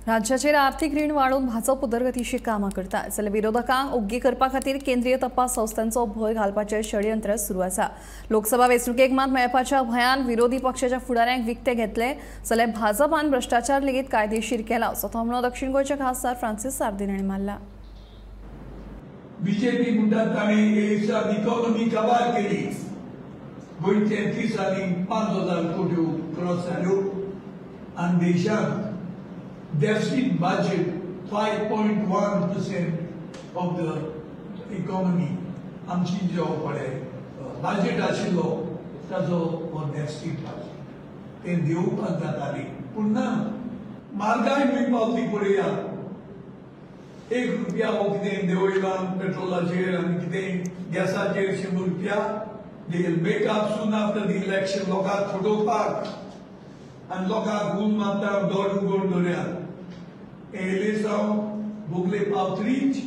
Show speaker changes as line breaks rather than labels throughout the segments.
राज्याचेर आर्थिक रीण वाडोवन भाजप उदरगतीची कामां करता, जाल्यार विरोधकांक ओग्गी करपा खातीर केंद्रीय तपास संस्थांचो भंय घालपाचें षडयंत्र सुरू आसा। लोकसभा वेंचणुकेक मात मेळपाच्या भंयान विरोधी पक्षाच्या फुडाऱ्यांक विकते घेतले, जाल्यार भाजपान भ्रष्टाचार लेगीत कायदेशीर केला असो थोमणो दक्षिण गोंयचे खासदार फ्रांसीस सार्दिन हांणी मारला।
बीजेपी म्हणटात तांणी इकॉनॉमी काबार केली, गोंयचे 30 5,000 कोटी क्रॉस जाल्यो आनी देशांत deficit budget 5.1% of the economy. आमची जो पळय बजेट आशिल्लो ताजो हो डेफिसीट बजेट तें देवपाक जाताली, पूण ना म्हारगाय खंय पावली पळया, 1 रुपया हो कितें देंवयला पेट्रोलाचेर आनी कितें गॅसाचेर 100 रुपया. They will make up soon after the election लोकांक फटोवपाक आनी लोकांक गूल मारता, दोड उगोवन दवरया. एलेसांव बोगले पावतरीच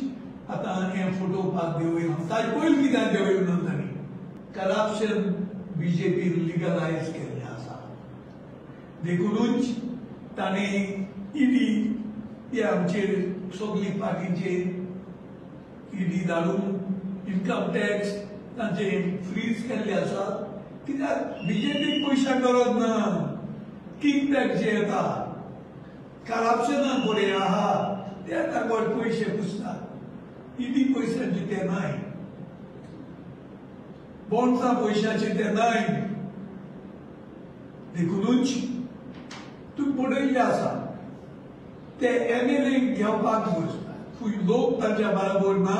आतां हें फटोवपाक देंवयलां. ताजे पयलीं कित्याक देंवयना तांणी? करप्शन बीजेपीन लिगलायज केल्लें आसा, देखुनूच ताणें ईडी ते आमचेर सगळी पार्टीचेर ईडी धाडून इन्कम टॅक्स तांचे फ्रीज केल्ले आसा. कित्याक बीजेपीक पयशा गरज ना, किक बॅक जे येता करप्शना पळय आहा ते ताका पयशे पुसतात, ईडी पयशांचे ते नाय, बॉन्ड्सां पयशांचे ते नाय. देखुनूच तुमी पळयल्ले आसा ते एमएलए घेवपाक फूय लोक तांच्या बराबर ना,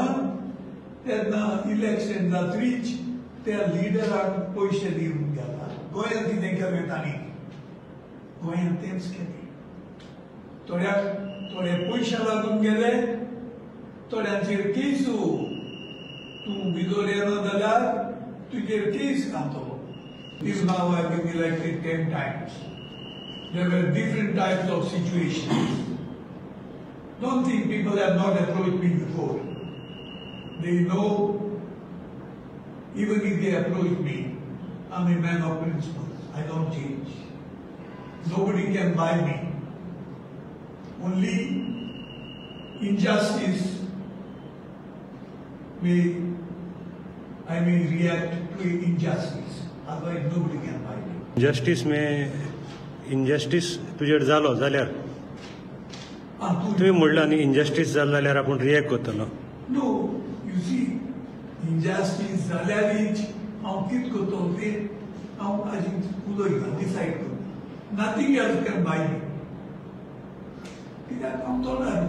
तेन्ना इलेक्शन जातरीच त्या लिडरांक पयशे दिवन घेता. गोंयांत कितें केलें तांणी? गोंयांत तेंच केलें. थोड्याक थोडे पयशे लागून गेले, थोड्यांचेर केसू, तूं भितर येना जाल्यार तुजेर केस घालतलो. Till now I have been elected 10 times. There were different types of situations. Don't think people have not approached me before. They know, even if they approach me, I'm a man of principles. I don't change. Nobody can buy me. Only injustice may, I may react to injustice. Otherwise, nobody can buy me.
Injustice में injustice तुजेर जालो जाल्यार तुवें म्हणलां न्ही, injustice जालो जाल्यार आपूण रिएक्ट करतलो.
नो, you see, injustice जाल्यारीच हांव कितें करतलो तें हांव आजी उलयता, डिसायड करता. Nothing else can buy me. कित्याक हांव तोंडार